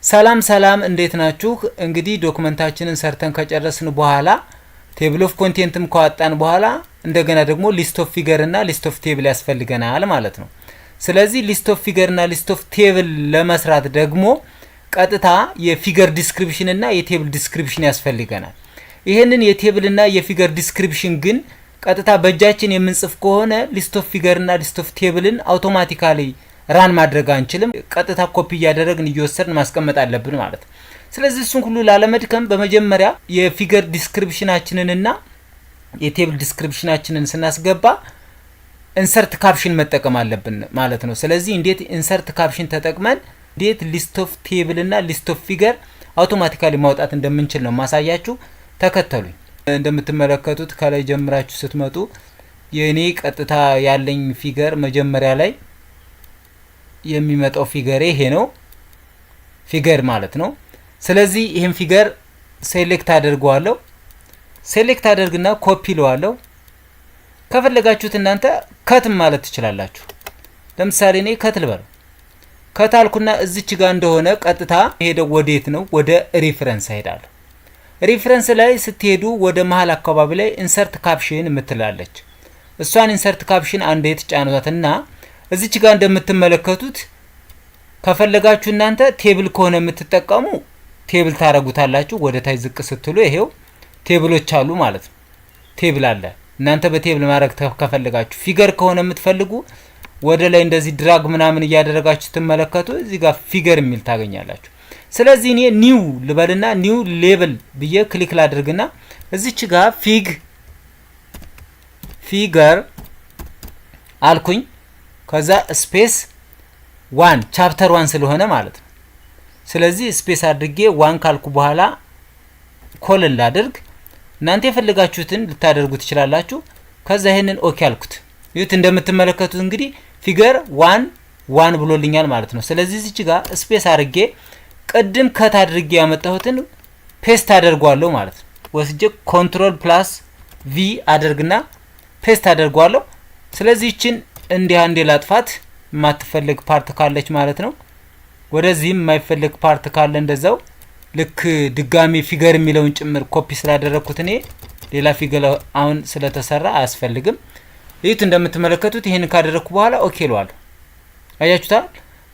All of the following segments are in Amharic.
ሰላም ሰላም፣ እንዴት ናችሁ? እንግዲህ document ኣችንን ሰርተን ከጨረስን በኋላ፣ table of content ም ካወጣን በኋላ እንደገና ደግሞ list of figure እና list of table ያስፈልገናል ማለት ነው። ስለዚህ list of figure እና list of table ለመስራት ደግሞ ቀጥታ የ figure description እና የ table description ያስፈልገናል። ይህንን የ table እና የ figure description ግን ቀጥታ በእጃችን የምንጽፍ ከሆነ list of figure እና list of table ን automatically run ማድረግ አንችልም። ቀጥታ ኮፒ እያደረግን እየወሰድን ማስቀመጥ አለብን ማለት ነው። ስለዚህ እሱን ሁሉ ላለመድከም በመጀመሪያ የ figure description ኣችንንና የ table description ኣችንን ስናስገባ insert caption መጠቀም አለብን ማለት ነው። ስለዚህ እንዴት insert caption ተጠቅመን እንዴት list of table እና list of figure automatically ማውጣት እንደምንችል ነው ማሳያችሁ። ተከተሉኝ። እንደምትመለከቱት ከላይ ጀምራችሁ ስትመጡ የእኔ ቀጥታ ያለኝ figure መጀመሪያ ላይ የሚመጣው figure ይሄ ነው፣ figure ማለት ነው። ስለዚህ ይህን figure select አደርገዋለሁ። Select አደርግና ኮፒ እለዋለሁ። ከፈለጋችሁት እናንተ cut ም ማለት ትችላላችሁ። ለምሳሌ እኔ cut ልበለው። Cut አልኩና እዚች ጋር እንደሆነ ቀጥታ ሄደው ወዴት ነው? ወደ reference እሄዳለሁ። Reference ላይ ስትሄዱ ወደ መሀል አካባቢ ላይ insert caption የምትላለች፣ እሷን insert caption አንዴ ትጫኗትና እዚች ጋር እንደምትመለከቱት ከፈለጋችሁ እናንተ table ከሆነ የምትጠቀሙ table ታረጉታላችሁ። ወደ ታች ዝቅ ስትሉ ይሄው table ኦች አሉ ማለት ነው። Table አለ። እናንተ በ table ማድረግ ከፈለጋችሁ፣ figure ከሆነ የምትፈልጉ ወደ ላይ እንደዚህ drag ምናምን እያደረጋችሁ ስትመለከቱ እዚህ ጋር figure የሚል ታገኛላችሁ። ስለዚህ እኔ new ልበልና new label ብዬ click ላድርግና እዚች ጋር figure አልኩኝ። ከዛ space one፣ chapter one ስለሆነ ማለት ነው። ስለዚህ space አድርጌ one ካልኩ በኋላ colon ላድርግ። እናንተ የፈለጋችሁትን ልታደርጉ ትችላላችሁ። ከዛ ይሄንን okay አልኩት። ይሁት እንደምትመለከቱት እንግዲህ figure one one ብሎልኛል ማለት ነው። ስለዚህ እዚች ጋር space አድርጌ ቅድም cut አድርጌ ያመጣሁትን paste አደርገዋለሁ ማለት ነው። ወስጄ control plus V አደርግና paste አደርገዋለሁ። ስለዚህ ይችን እንዲህ አንዴ ላጥፋት፣ የማትፈልግ part ካለች ማለት ነው። ወደዚህም የማይፈልግ part ካለ እንደዛው ልክ ድጋሚ figure የሚለውን ጭምር ኮፒ ስላደረግኩት እኔ ሌላ figure አሁን ስለተሰራ አያስፈልግም። ይህት እንደምትመለከቱት ይህን ካደረግኩ በኋላ okay እለዋለሁ። አያችሁታል።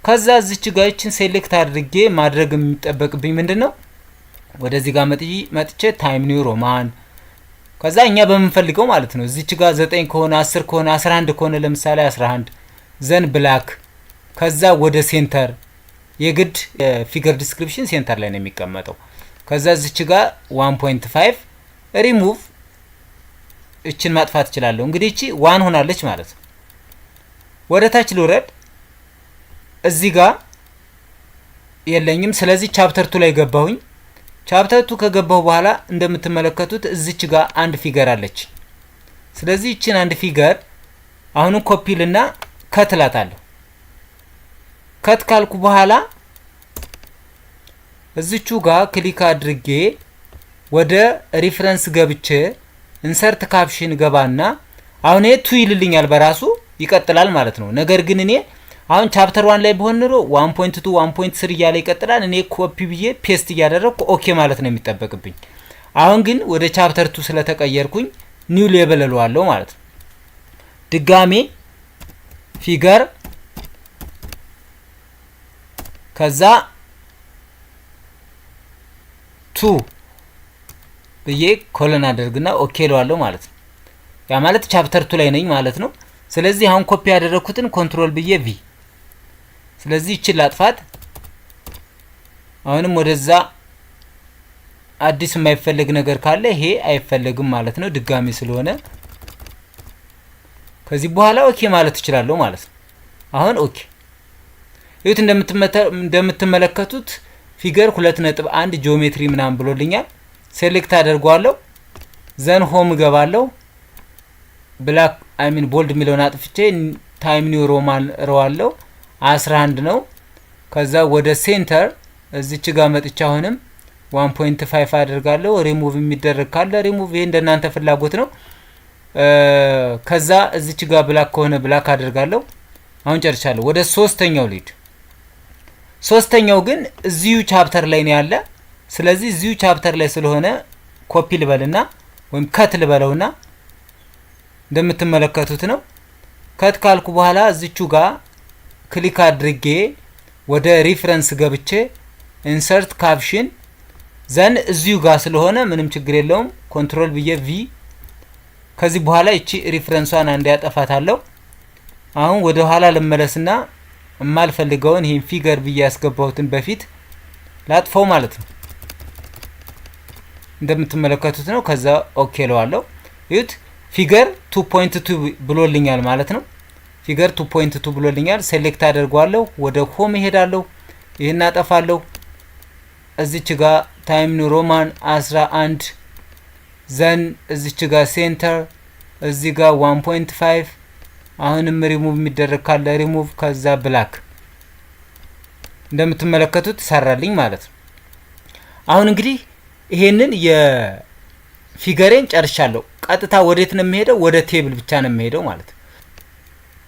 ከዛ እዚች ጋር ይችን select አድርጌ ማድረግ የሚጠበቅብኝ ምንድን ነው? ወደዚህ ጋር መጥቼ Times New Roman፣ ከዛ እኛ በምንፈልገው ማለት ነው። እዚች ጋር 9 ከሆነ፣ 10 ከሆነ፣ 11 ከሆነ፣ ለምሳሌ 11፣ then black፣ ከዛ ወደ center፣ የግድ figure description center ላይ ነው የሚቀመጠው። ከዛ እዚች ጋር 1.5፣ ሪሙቭ፣ እችን ማጥፋት እችላለሁ። እንግዲህ እቺ one ሆናለች ማለት ነው። ወደ ታች ልውረድ። እዚህ ጋር የለኝም። ስለዚህ chapter two ላይ ገባሁኝ። Chapter two ከገባሁ በኋላ እንደምትመለከቱት እዚች ጋር አንድ figure አለች። ስለዚህ እችን አንድ figure አሁንም ኮፒ ልና cut እላታለሁ። Cut ካልኩ በኋላ እዚቹ ጋር click አድርጌ ወደ reference ገብቼ insert caption ገባና አሁን ይሄ two ይልልኛል፣ በራሱ ይቀጥላል ማለት ነው። ነገር ግን እኔ አሁን chapter one ላይ ብሆን ኖሮ 1.2፣ 1.3 እያለ ይቀጥላል። እኔ ኮፒ ብዬ paste እያደረግኩ okay ማለት ነው የሚጠበቅብኝ። አሁን ግን ወደ chapter two ስለተቀየርኩኝ new label እለዋለሁ ማለት ነው። ድጋሜ figure ከዛ two ብዬ colon አደርግና okay እለዋለሁ ማለት ነው። ያ ማለት chapter two ላይ ነኝ ማለት ነው። ስለዚህ አሁን ኮፒ ያደረግኩትን control ብዬ V። ስለዚህ ይችን ላጥፋት። አሁንም ወደዛ አዲስ የማይፈለግ ነገር ካለ ይሄ አይፈለግም ማለት ነው፣ ድጋሚ ስለሆነ። ከዚህ በኋላ okay ማለት እችላለሁ ማለት ነው። አሁን okay ይሁት እንደምትመለከቱት figure 2.1 ጂኦሜትሪ ምናምን ብሎልኛል። Select አደርገዋለሁ። Then home እገባለሁ። Black፣ I mean bold የሚለውን አጥፍቼ Times New Roman እለዋለሁ። 11 ነው። ከዛ ወደ center እዚች ጋር መጥቻ አሁንም 1.5 አደርጋለሁ። ሪሙቭ የሚደረግ ካለ ሪሙቭ፣ ይሄ እንደናንተ ፍላጎት ነው። ከዛ እዚች ጋር black ከሆነ black አደርጋለሁ። አሁን ጨርሻለሁ። ወደ ሶስተኛው ልሂድ። ሶስተኛው ግን እዚሁ chapter ላይ ነው ያለ። ስለዚህ እዚሁ chapter ላይ ስለሆነ ኮፒ ልበልና ወይም cut ልበለውና እንደምትመለከቱት ነው። Cut ካልኩ በኋላ እዚቹ ጋር click አድርጌ ወደ reference ገብቼ insert caption፣ then እዚሁ ጋር ስለሆነ ምንም ችግር የለውም። Control ብዬ V። ከዚህ በኋላ እቺ reference ሷን አንዴ ያጠፋታለሁ። አሁን ወደ ኋላ ልመለስና የማልፈልገውን ይህን figure ብዬ ያስገባሁትን በፊት ላጥፈው ማለት ነው። እንደምትመለከቱት ነው። ከዛ okay እለዋለሁ። እዩት፣ figure 2.2 ብሎልኛል ማለት ነው። Figure 2.2 ብሎልኛል። Select አደርገዋለሁ። ወደ home እሄዳለሁ። ይህን አጠፋለሁ። እዚች ጋ Times New Roman 11፣ then እዚች ጋ center፣ እዚህ ጋር 1.5፣ አሁንም ሪሙቭ የሚደረግ ካለ ሪሙቭ፣ ከዛ black። እንደምትመለከቱት ሰራልኝ ማለት ነው። አሁን እንግዲህ ይሄንን የ figure ኤን ጨርሻለሁ። ቀጥታ ወዴት ነው የምሄደው? ወደ table ብቻ ነው የምሄደው ማለት ነው።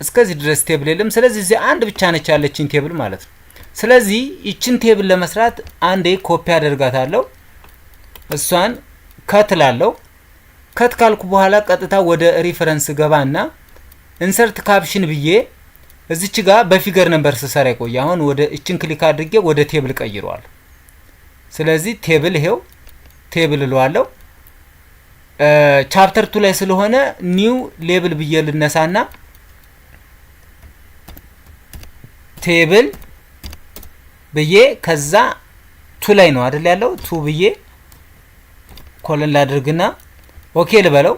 እስከዚህ ድረስ table የለም። ስለዚህ እዚህ አንድ ብቻ ነች ያለችኝ table ማለት ነው። ስለዚህ ይችን table ለመስራት አንዴ ኮፒ አደርጋታለሁ። እሷን cut እላለሁ። Cut ካልኩ በኋላ ቀጥታ ወደ reference ገባና insert caption ብዬ እዚች ጋር በ figure ነበር ስሰራ የቆየ። አሁን ወደ እችን click አድርጌ ወደ table ቀይረዋለሁ። ስለዚህ table፣ ይሄው table እለዋለሁ። Chapter 2 ላይ ስለሆነ new label ብዬ ልነሳና table ብዬ ከዛ 2 ላይ ነው አይደል ያለው፣ 2 ብዬ colon ላድርግና okay ልበለው።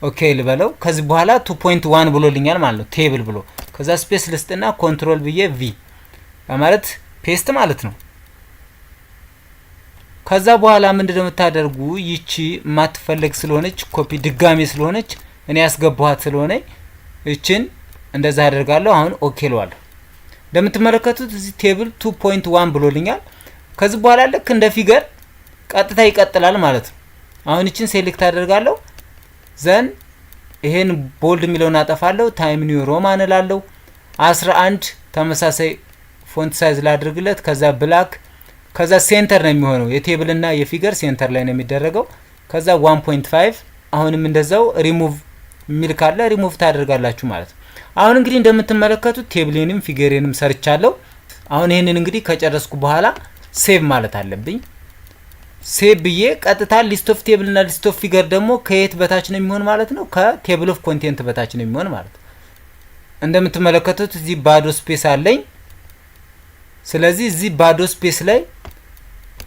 Okay ልበለው። ከዚህ በኋላ 2.1 ብሎልኛል ማለት ነው table ብሎ። ከዛ space ልስጥና control ብዬ V ማለት paste ማለት ነው። ከዛ በኋላ ምንድነው የምታደርጉ? ይቺ የማትፈለግ ስለሆነች፣ ኮፒ ድጋሜ ስለሆነች፣ እኔ ያስገባኋት ስለሆነ ይችን እንደዛ አደርጋለሁ። አሁን okay እለዋለሁ። እንደምትመለከቱት እዚህ table 2.1 ብሎልኛል። ከዚህ በኋላ ልክ እንደ figure ቀጥታ ይቀጥላል ማለት ነው። አሁን ይችን select አደርጋለሁ። Then ይሄን bold የሚለውን አጠፋለሁ። Times New Roman እላለሁ። 11 ተመሳሳይ font size ላድርግለት። ከዛ black፣ ከዛ center ነው የሚሆነው። የ table እና የ figure center ላይ ነው የሚደረገው። ከዛ 1.5፣ አሁንም እንደዛው ሪሙቭ የሚል ካለ ሪሙቭ ታደርጋላችሁ ማለት ነው። አሁን እንግዲህ እንደምትመለከቱት table ኤንም figure ኤንም ሰርቻለሁ። አሁን ይህንን እንግዲህ ከጨረስኩ በኋላ save ማለት አለብኝ። Save ብዬ ቀጥታ list of table እና list of figure ደግሞ ከየት በታች ነው የሚሆን ማለት ነው? ከ table of content በታች ነው የሚሆን ማለት ነው። እንደምትመለከቱት እዚህ ባዶ space አለኝ። ስለዚህ እዚህ ባዶ space ላይ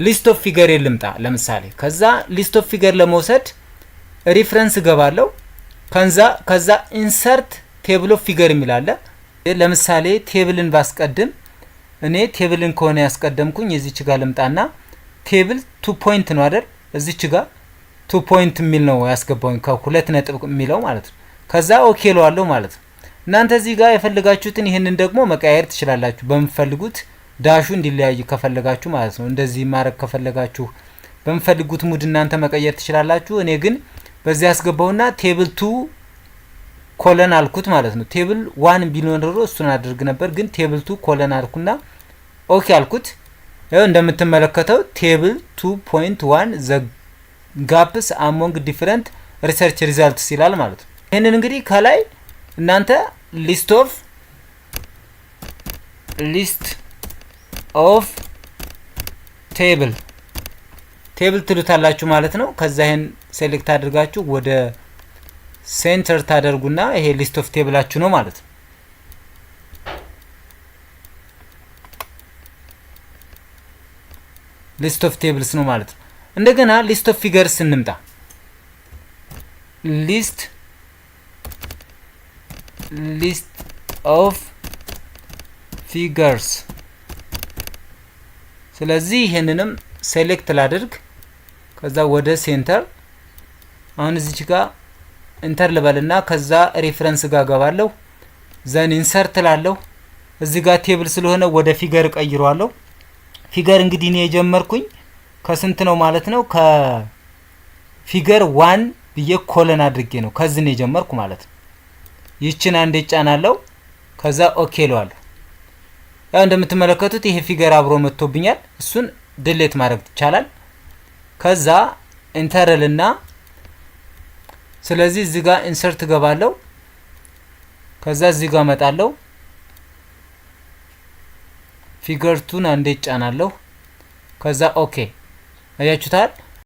list of figure ልምጣ ለምሳሌ። ከዛ list of figure ለመውሰድ reference እገባለሁ። ከዛ insert table of figure የሚል አለ። ለምሳሌ table ን ባስቀድም፣ እኔ table ን ከሆነ ያስቀደምኩኝ እዚች ጋር ልምጣና table 2 point ነው አይደል? እዚች ጋር 2 point የሚል ነው ያስገባውኝ፣ ከሁለት ነጥብ የሚለው ማለት ነው። ከዛ okay እለዋለሁ ማለት ነው። እናንተ እዚህ ጋር የፈለጋችሁትን ይህንን ደግሞ መቀያየር ትችላላችሁ በምትፈልጉት፣ dash ኡ እንዲለያይ ከፈለጋችሁ ማለት ነው። እንደዚህ ማድረግ ከፈለጋችሁ በምትፈልጉት mood እናንተ መቀየር ትችላላችሁ። እኔ ግን በዚህ ያስገባውና table 2 colon አልኩት ማለት ነው። Table 1 ቢሆን ኖሮ እሱን አድርግ ነበር፣ ግን table 2 colon አልኩና okay አልኩት። ይኸው እንደምትመለከተው table 2.1 the gaps among different research results ይላል ማለት ነው። ይህንን እንግዲህ ከላይ እናንተ list of table ትሉታላችሁ ማለት ነው። ከዛ ይሄን select አድርጋችሁ ወደ center ታደርጉና ይሄ list of table ኣችሁ ነው ማለት ነው። List of tables ነው ማለት ነው። እንደገና list of figures እንምጣ። List of figures። ስለዚህ ይሄንንም select ላድርግ። ከዛ ወደ center፣ አሁን እዚች ጋር enter ልበልና ከዛ reference ጋር ገባለሁ። Then insert ላለሁ። እዚህ ጋር table ስለሆነ ወደ figure እቀይረዋለሁ። Figure እንግዲህ እኔ የጀመርኩኝ ከስንት ነው ማለት ነው? ከ figure 1 ብዬ colon አድርጌ ነው፣ ከዚህ ነው የጀመርኩ ማለት ነው። ይችን አንዴ ጫናለሁ። ከዛ okay እለዋለሁ። ያው እንደምትመለከቱት ይሄ figure አብሮ መጥቶብኛል። እሱን delete ማድረግ ይቻላል። ከዛ enter ልና ስለዚህ እዚህ ጋር insert ገባለሁ። ከዛ እዚህ ጋር መጣለሁ። Figure 2 ን አንዴ እጫናለሁ። ከዛ okay፣ አያችሁታል።